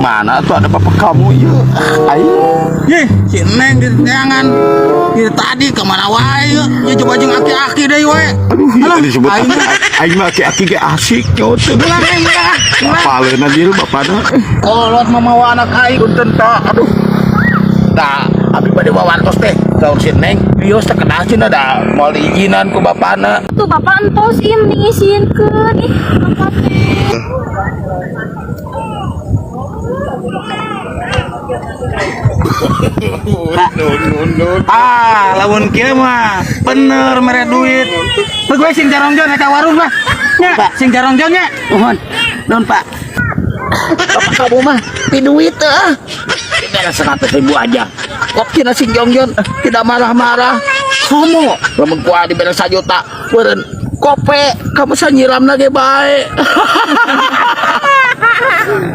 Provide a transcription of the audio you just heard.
Mana tuh ada bapak kamu ya? Ayo. Ih, si Neng di teangan. Dari tadi kemana wae ya? Ya coba jeung aki-aki deui wae. Aduh, ya Alah, disebut aing mah. Aing mah aki-aki ge asik nyawa teh. Ulah, Neng, ulah. Ulah. Apaleuna dia bapana. Kolot mamawa anak aing punten ta. Aduh. Tah, abi bade wawantos teh. Saur si Neng, bios teh kenal cenah da moal diizinan ku bapana. Tuh bapak entos ieu mending isinkeun. Ih, bapak teh. Ah, lamun kieu mah bener mere duit. Terus gue sing jarongjon ka warung lah. Nya, sing jarongjon nya. Nuhun. Nuhun, Pak. Bapak kamu mah pi duit ah. Dibere 100.000 aja. Kok kira sing jongjon tidak marah-marah. Komo lamun ku dibere 1 juta, beureun kope kamu sa nyiram lagi bae.